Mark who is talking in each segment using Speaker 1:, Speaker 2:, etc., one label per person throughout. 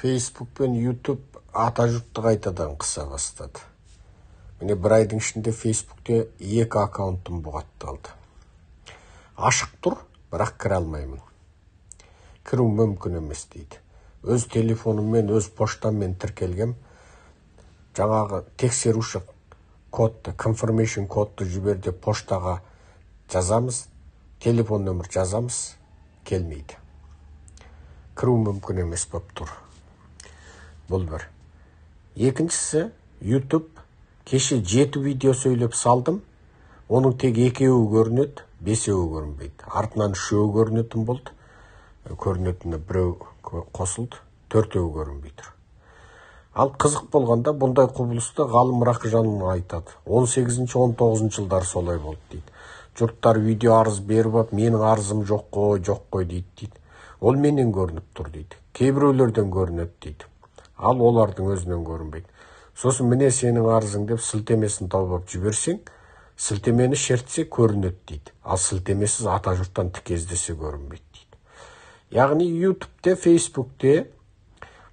Speaker 1: Facebook пен YouTube атажұртты қайтадан қыса бастады. Міне, бір айдың ішінде Facebookте екі аккаунтым бұғатталды. Ашық тұр, бірақ кіре алмаймын. Кіру мүмкін емес дейді. Өз телефоныммен, өз поштаммен тіркелгем. Жаңағы тексеруші кодты, confirmation кодты жібер деп поштаға жазамыз, телефон нөмір жазамыз, келмейді. Кіру мүмкін емес болып тұр. Бұл бір. Екіншісі, YouTube. Кеше жеті видео сөйлеп салдым. Оның тек екеуі көрінеді, бесеуі көрінбейді. Артынан үшеуі көрінетін болды. Көрінетіні біреу қосылды, төртеуі көрінбей тұр. Ал қызық болғанда, бұндай құбылысты Ғалым Рақыжанұлы айтады. 18-19 жылдары солай болды дейді. Жұрттар видео арыз беріп алып, менің арызым жоқ қой, жоқ қой дейді дейді. Ол менен көрініп тұр дейді. Кейбіреулерден көрінеді дейді. Ал олардың өзінен көрінбейді. Сосын міне сенің арызың деп сілтемесін тауып алып жіберсең, сілтемені шертсе көрінеді дейді. Ал сілтемесіз атажұрттан тіке іздесе көрінбейді дейді. Яғни YouTube'те, Facebook'те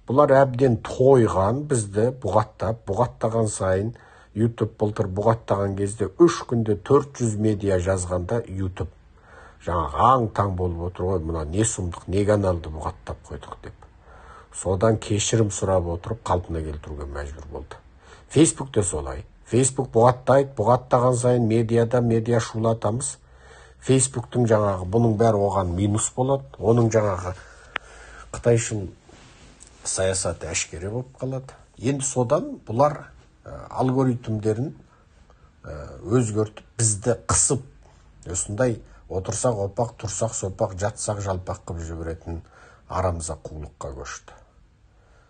Speaker 1: бұлар әбден тойған бізді бұғаттап, бұғаттаған сайын. YouTube былтыр бұғаттаған кезде 3 күнде 400 медиа жазғанда, YouTube жаңағы аң-таң болып отыр ғой, мына не сұмдық, не каналды бұғаттап қойдық деп. Содан кешірім сұрап отырып қалпына келтіруге мәжбүр болды. Facebook те солай. Facebook бұғаттайды, бұғаттаған сайын медиада медиа шулатамыз. Facebooktың жаңағы бұның бәрі оған минус болады. Оның жаңағы қытайшыл саясаты әшкере болып қалады. Енді содан бұлар алгоритмдерін өзгертіп, бізді қысып, осындай отырсақ опақ, тұрсақ сопақ, жатсақ жалпақ қылып жіберетін арамза қулыққа көшті.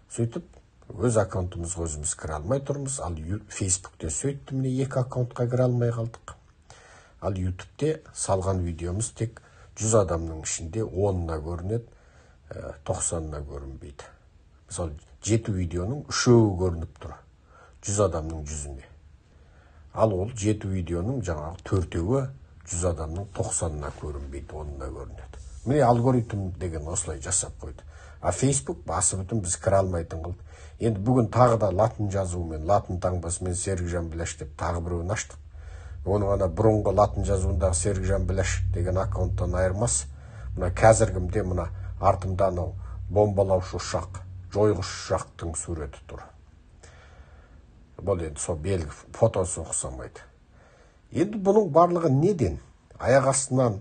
Speaker 1: Сөйтіп, өз аккаунтымызға өзіміз кіре алмай тұрмыз. Ал Facebookте сөйтті, міне, екі аккаунтқа кіре алмай қалдық. Ал YouTubeте салған видеомыз тек 100 адамның ішінде 10-ына көрінеді, 90-ына көрінбейді. Мысалы, жеті видеоның үшеуі көрініп тұр 100 адамның жүзіне. Ал ол жеті видеоның жаңағы төртеуі 100 адамның 90-ына көрінбейді, 10-ына көрінеді. Міне, алгоритм деген осылай жасап қойды. А Facebook басы бүтін біз кіре алмайтын қылды. Енді бүгін тағы да латын жазуымен, латын таңбасымен Серікжан Біләш деп тағы біреуін аштық. Оның ана бұрынғы латын жазуындағы Серікжан Біләш деген аккаунттан айырмас. Мына қазіргімде мына артымда анау бомбалаушы ұшақ, жойғыш ұшақтың суреті тұр. Бұл енді сол белгі, фотосы ұқсамайды. Енді бұның барлығы неден? Аяқ астынан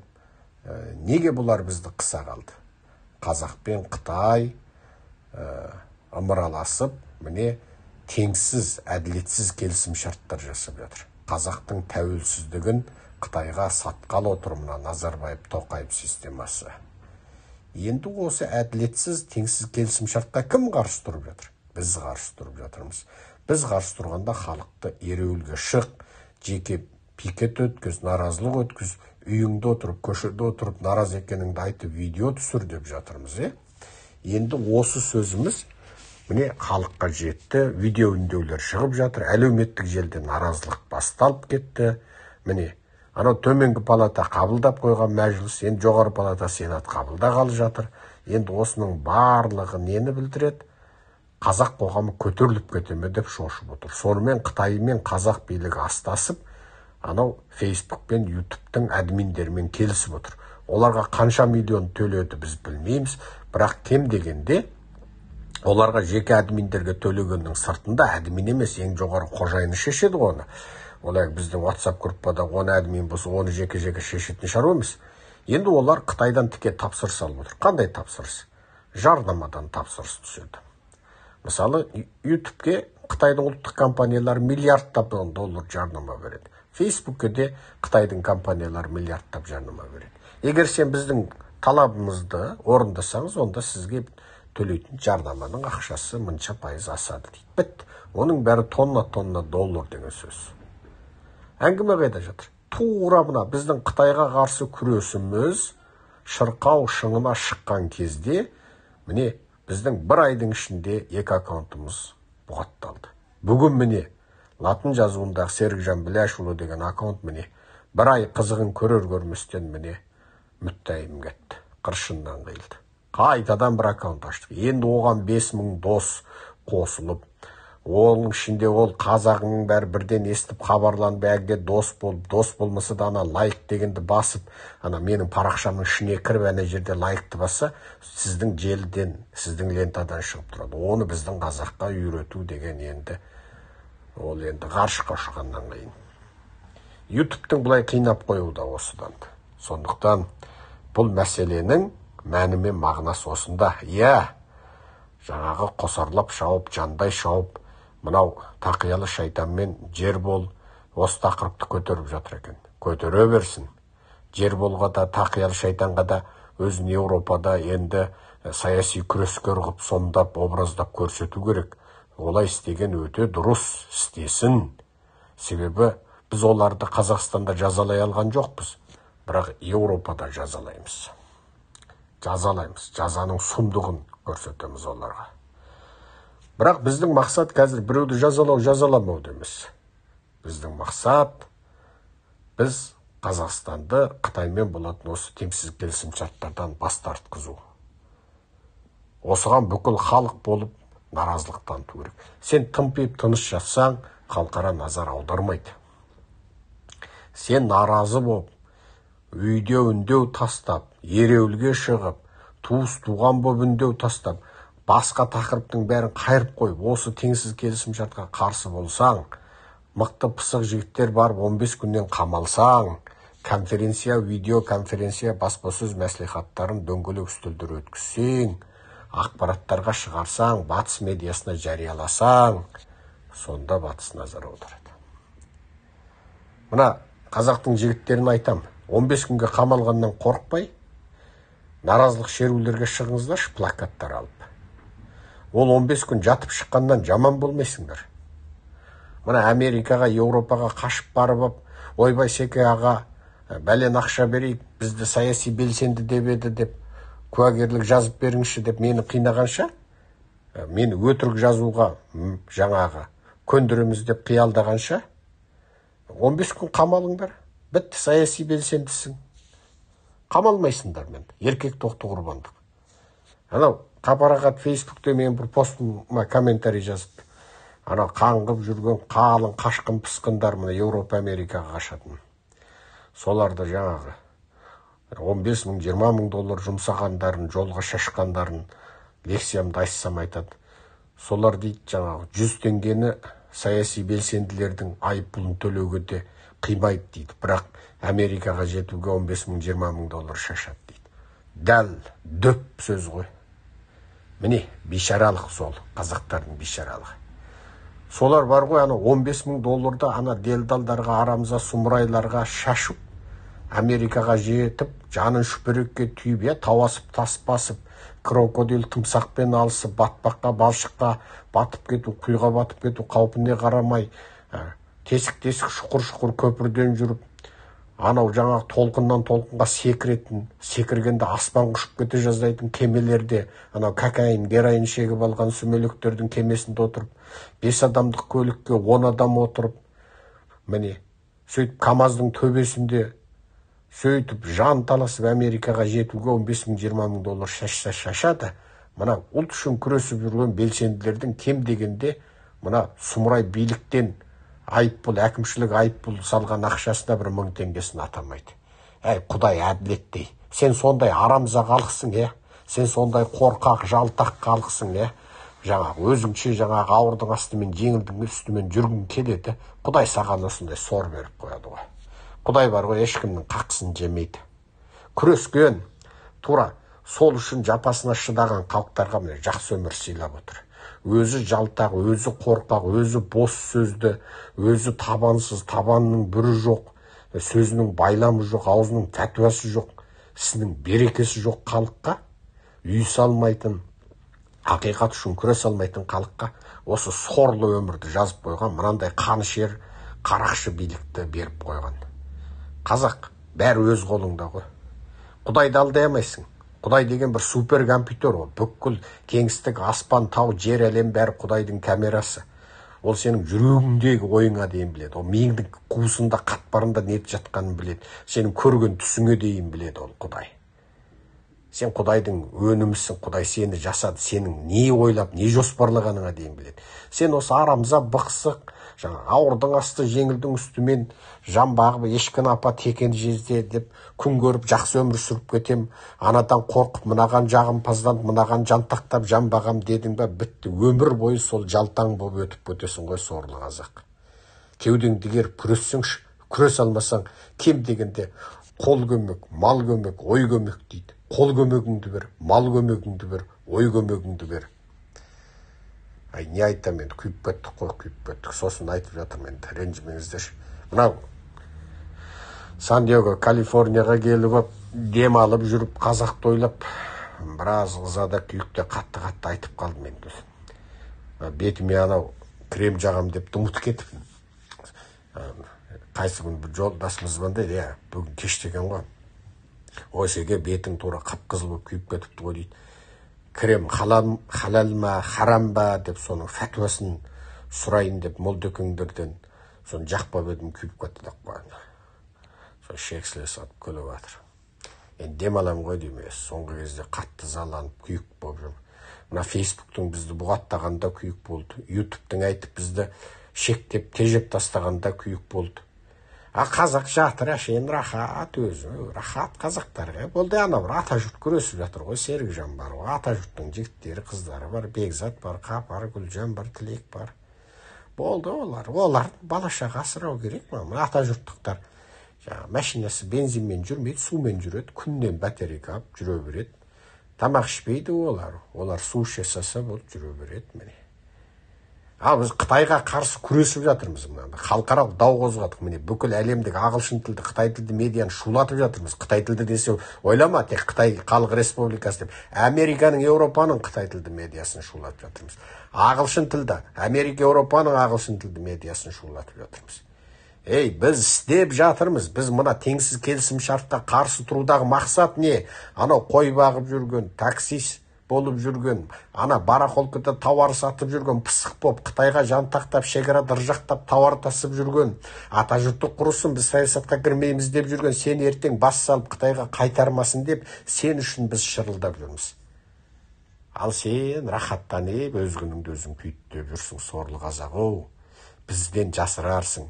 Speaker 1: неге бұлар бізді қыса қалды? Қазақ пен Қытай ымыраласып, міне, теңсіз, әділетсіз келісім шарттар жасап жатыр. Қазақтың тәуелсіздігін Қытайға сатқалы отыр мына Назарбаев, Тоқаев системасы. Енді осы әділетсіз, теңсіз келісім шартқа кім қарсы тұрып жатыр? Біз қарсы тұрып жатырмыз. Біз қарсы тұрғанда халықты ереуілге шық, жеке пикет өткіз, наразылық өткіз, үйіңде отырып, көшеде отырып наразы екеніңді айтып видео түсір деп жатырмыз, е? Енді осы сөзіміз міне халыққа жетті, видео үндеулер шығып жатыр, әлеуметтік желіде наразылық басталып кетті. Міне, анау төменгі палата қабылдап қойған Мәжіліс, енді жоғары палата, Сенат қабылдағалы жатыр. Енді осының барлығы нені білдіреді? Қазақ қоғамы көтеріліп кете ме деп шошып отыр. Сонымен Қытай мен қазақ билігі астасып, анау Facebook пен YouTube'тың админдерімен келісіп отыр. Оларға қанша миллион төледі, біз білмейміз, бірақ кем дегенде оларға, жеке админдерге төлегеннің сыртында, админ емес, ең жоғары қожайыны шешеді ғой оны. Ол әлгі біздің WhatsApp группада 10 админ болса, оны жеке-жеке шешетін шаруа емес. Енді олар Қытайдан тіке тапсырыс алып отыр. Қандай тапсырыс? Жарнамадан тапсырыс түседі. Мысалы, YouTube'ке Қытайдың ұлттық компаниялары миллиардтап доллар жарнама береді. Facebookке де Қытайдың компаниялары миллиардтап жарнама береді. Егер сен біздің талабымызды орындасаңыз, онда сізге төлейтін жарнаманың ақшасы мынша пайыз асады дейді. Бітті. Оның бәрі тонна-тонна доллар деген сөз. Әңгіме қайда жатыр? Тура мына біздің Қытайға қарсы күресіміз шырқау шыңына шыққан кезде, міне, біздің бір айдың ішінде екі аккаунтымыз бұғатталды. Бүгін, міне, латын жазуындағы Серікжан Біләшұлы деген аккаунт, міне, бір ай қызығын көрер көрместен, міне, мүттәйім кетті, қыршыннан қиылды. Қайтадан бір аккаунт аштық. Енді оған 5000 дос қосылып, оның ішінде ол қазағының бәрі бірден естіп хабарланып, әлгі дос болып, дос болмаса да ана лайк дегенді басып, ана менің парақшамның ішіне кіріп, ана жерде лайкты басса, сіздің желіден, сіздің лентадан шығып тұрады. Оны біздің қазаққа үйрету деген енді, ол енді ғарышқа ұшқаннан қиын. Ютубтың бұлай қинап қоюы да осыдан. Сондықтан бұл мәселенің мәні мен мағынасы осында. Иә, жаңағы қосарлап шауып, жандай шауып, мынау тақиялы шайтанмен жер бол осы тақырыпты көтеріп жатыр екен. Көтере берсін. Жер болға да, тақиялы шайтанға да өзін Еуропада енді саяси күрескер қылып сомдап, образдап көрсету керек. Олай істеген өте дұрыс, істесін. Себебі біз оларды Қазақстанда жазалай алған жоқпыз, бірақ Еуропада жазалаймыз. Жазалаймыз, жазаның сұмдығын көрсетеміз оларға. Бірақ біздің мақсат қазір біреуді жазалау, жазаламау емес. Біздің мақсат, біз Қазақстанды Қытаймен болатын осы теңсіз келісімшарттардан бас тартқызу. Осыған бүкіл халық болып наразылық таныту керек. Сен тымпиып тыныш жатсаң, халықара назар аудармайды. Сен наразы болып, үйде үндеу тастап, ереуілге шығып, туыс туған болып үндеу тастап, басқа тақырыптың бәрін қайырып қойып, осы теңсіз келісімшартқа қарсы болсаң, мықты пысық жігіттер барып 15 күннен қамалсаң, конференция, видеоконференция, баспасөз мәслихаттарын дөңгелек үстелдер өткізсең, ақпараттарға шығарсаң, батыс медиасына жарияласаң, сонда батыс назар аударады. Мына қазақтың жігіттерін айтам, 15 күнге қамалғаннан қорықпай, наразылық шерулерге шығыңыздаршы, плакаттар алып. Ол 15 күн жатып шыққаннан жаман болмайсыңдар. Мына Америкаға, Еуропаға қашып барып, ойбай Секе аға, бәлен ақша берейік, бізді саяси белсенді деп еді деп, куәгерлік жазып беріңізші деп мені қинағанша, мені өтірік жазуға жаңағы көндіреміз деп қиялдағанша, 15 күн қамалыңдар, бітті, саяси белсендісің. Қамалмайсыңдар мен, еркек тоқты құрбандық. Анау қапарағат Фейсбукте мен бір постыма комментарий жазып, анау қаңғып жүрген қалың қашқын пысқындар мына Еуропа, Америкаға қашатын. Соларды жаңағы 15 мың, 20 мың доллар жұмсағандарын, жолға шашқандарын лекциямды айтсам айтады. Солар дейді жаңағы 100 теңгені саяси белсенділердің айыппұлын төлеуге де қимайды дейді. Бірақ Америкаға жетуге 15 мың, 20 мың доллар шашады дейді. Дәл дөп сөз ғой. Міне, бейшаралық сол, қазақтардың бейшаралығы. Солар бар ғой, ана 15 мың долларды ана делдалдарға, арамза сұмырайларға шашып, Америкаға жетіп, жанын шүберекке түйіп, тау асып, тас басып, крокодил тымсақпен алысып, батпаққа, балшыққа батып кету, құйға батып кету қаупіне қарамай, тесік-тесік, шұқыр-шұқыр көпірден жүріп, анау жаңағы толқыннан толқынға секіретін, секіргенде аспанға ұшып кете жаздайтын кемелерде, анау кокаин, героин шегіп алған сүмелектердің кемесінде отырып, 5 адамдық көлікке 10 адам отырып, міне, сөйтіп КамАЗдың төбесінде сөйтіп жан таласып Америкаға жетуге 15 мың, 20 мың доллар шашса шашады. Мына ұлт үшін күресіп жүрген белсенділердің кем дегенде мына сұмырай биліктен айыппұл, әкімшілік айыппұл салған ақшасына бір 1000 теңгесін атамайды. Әй, Құдай әділеттей. Сен сондай арамза халықсың, е? Сен сондай қорқақ, жалтақ халықсың, е? Жаңағы өзіңше жаңағы ауырдың астымен, жеңілдің үстімен жүргің келеді. Құдай саған осындай сор беріп қояды ғой. Құдай бар ғой, ешкімнің қақысын жемейді. Күрескен, тура сол үшін жапасына шыдаған халықтарға міне жақсы өмір сыйлап отыр. Өзі жалтақ, өзі қорқақ, өзі бос сөзді, өзі табансыз, табанының бүрі жоқ, сөзінің байламы жоқ, аузының фәтуасы жоқ, ісінің берекесі жоқ халыққа, үй салмайтын, ақиқат үшін күресе алмайтын халыққа осы сорлы өмірді жазып қойған, мынандай қанішер, қарақшы билікті беріп қойған. Қазақ, бәрі өз қолыңда ғой. Құдайды алдай алмайсың. Құдай деген бір супер компьютер ол. Бүкіл кеңістік, аспан, тау, жер, әлем бәрі Құдайдың камерасы. Ол сенің жүрегіңдегі ойыңа дейін біледі. Ол миыңдың қуысында, қатпарында не жатқанын біледі. Сенің көрген түсіңе дейін біледі ол Құдай. Сен Құдайдың өнімісің, Құдай сені жасады, сенің не ойлап, не жоспарлағаныңа дейін біледі. Сен осы арамза, бықсық, жаңа ауырдың асты, жеңілдің үстімен жан бағып, ешкіні апа, текені жезде деп күн көріп, жақсы өмір сүріп кетем, анадан қорқып, мынаған жағымпазданып, мынаған жантақтап, жан бағам дедің ба, бітті. Өмір бойы сол жалтаң болып өтіп кетесің ғой, сорлы қазақ. Кеудеңді керіп күрессеңші, күресе алмасаң, кем дегенде қол көмек, мал көмек, ой көмек дейді. Қол көмегіңді бер, мал көмегіңді бер, ой көмегіңді бер. Ай, не айтамын енді, күйіп кеттік қой, күйіп кеттік. Сосын айтып жатырмын енді, ренжімеңіздерші. Мынау Сан-Диего, Калифорнияға келіп алып, демалып жүріп, қазақты ойлап, біраз ызада күйікте қатты-қатты айтып қалдым енді. Бетіме анау крем жағам деп ұмытып кетіппін. Қайсы күні бір жолдасымыз звондайды, иә, бүгін кеш деген ғой. Ой, шеге, бетің тура қып-қызыл болып күйіп кетіпті ғой дейді. Крем халал ма, харам ба деп соның фәтуасын сұрайын деп молдекеңдерден соны жақпап едім, күйіп кетті деп қойды. Сол шексіле сатып күліп жатыр. Енді демаламын ғой деймін, соңғы кезде қатты ызаланып күйік болып жүрмін. Мына Фейсбуктың бізді бұғаттағанда күйік болды, Ютубтың айтып бізді шектеп, тежеп тастағанда күйік болды. А қазақ жатыр әшейін рахат өзі, рахат қазақтарға. Болды, ана бір ата жұрт күресіп жатыр ғой, Серікжан бар ғой, ата жұрттың жігіттері, қыздары бар, Бекзат бар, Қапар, Гүлжан бар, Тілек бар. Болды, олар бала шаға асырау керек. Мына ата жұрттықтар жаңағы машинасы бензинмен жүрмейді, сумен жүреді, күннен батарейка алып жүре береді. Тамақ ішпейді олар, олар су іше салса болды, жүре береді міне. Ал біз Қытайға қарсы күресіп жатырмыз, мына халықаралық дау қозғадық, міне бүкіл әлемдік ағылшын тілді, қытай тілді медианы шулатып жатырмыз. Қытай тілді десе ойлама тек Қытай Халық Республикасы деп, Американың, Еуропаның қытай тілді медиасын шулатып жатырмыз. Ағылшын тілді, Америка, Еуропаның ағылшын тілді медиасын шулатып жатырмыз. Ей, біз істеп жатырмыз. Біз мына теңсіз келісім шартқа қарсы тұрудағы мақсат не? Анау қой бағып жүрген, таксист болып жүрген, ана барахолкада тауар сатып жүрген, пысық болып Қытайға жантақтап, шекарада ыржақтап тауар тасып жүрген, ата жұрты құрысын, біз саясатқа кірмейміз деп жүрген, сен ертең бас салып Қытайға қайтармасын деп, сен үшін біз шырылдап жүрміз. Ал сен рахаттанып, өз күніңді өзің күйттеп жүрсің, сорлы қазақ оу. Бізден жасырарсың,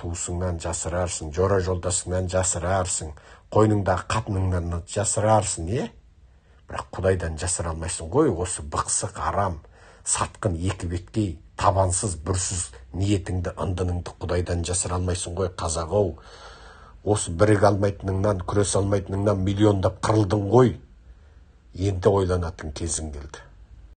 Speaker 1: туысыңнан жасырарсың, жора жолдасыңнан жасырарсың, қойныңдағы қатыныңнан жасырарсың, е? Бірақ Құдайдан жасыра алмайсың ғой, осы бықсық, арам, сатқын, екі беткей, табансыз, бүрсіз ниетіңді, ындыныңды Құдайдан жасыра алмайсың ғой, қазақ оу. Осы біріге алмайтыныңнан, күресе алмайтыныңнан миллиондап қырылдың ғой. Енді ойланатын кезің келді.